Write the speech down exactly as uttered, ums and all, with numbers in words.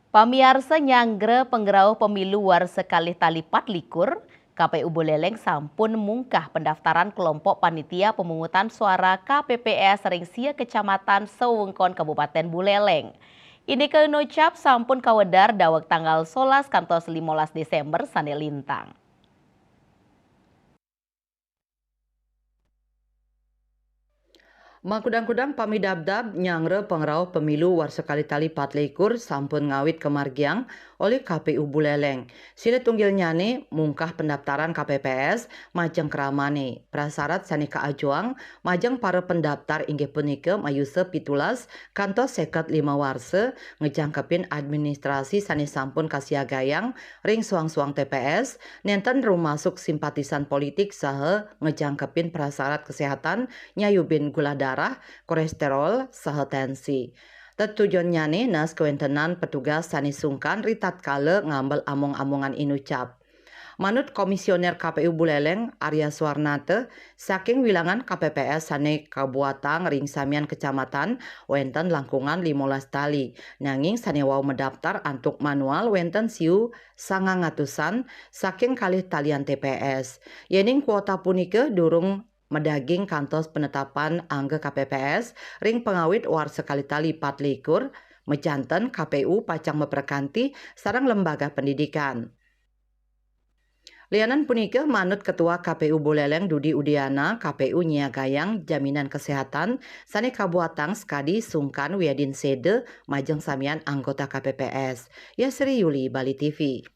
Pamiarsa, nyanggra pangrauh pemilu warsa kalih tali patlikur, K P U Buleleng sampun mungkah pendaftaran kelompok panitia pemungutan suara K P P S ring sia kecamatan sawewengkon Kabupaten Buleleng. Indike inucap sampun kawedar daweg tanggal solas kantos limolas Desember sane lintang. Makudang-kudang pamidabdab nyanggra pangrauh pemilu warsa kalih tali patlikur sampun ngawit kamargiang olih K P U Buleleng. Silih tunggilnyane mungkah pendaftaran K P P S majeng kramane. Prasarat sane kaajuang majeng para pendaftar inggih punika mayusa pitulas kantos seket lima warsa, ngejangkepin administrasi sane sampun kasiagayang ring suang-suang T P S, nenten rumasuk simpatisan politik saha ngejangkepin prasarat kesehatan nyayubin gula darah, kolesterol, saha tensi. Tetujonnyane nas kawentenan petugas sane sungkan ritatkala ngambil amung-amungan inucap. Manut Komisioner K P U Buleleng, Arya Swarnata, saking wilangan K P P S sane kabuatang ring samian kecamatan, wenten langkungan limolas tali, nanging sane wau madaftar antuk manual wenten siu sangang atusan saking kalih talian T P S. Yening kuota punika durung madaging kantos penetapan angga K P P S ring pangawit warsa kalih tali patlikur, majanten K P U pacang maprakanti sareng lembaga pendidikan. Lianan punika, manut Ketua K P U Buleleng Dudi Udiana, K P U nyiagayang jaminan kesehatan sane kabuatang sakadi sungkan wiadin seda majeng samian anggota K P P S. Yasri Yuli, Bali T V.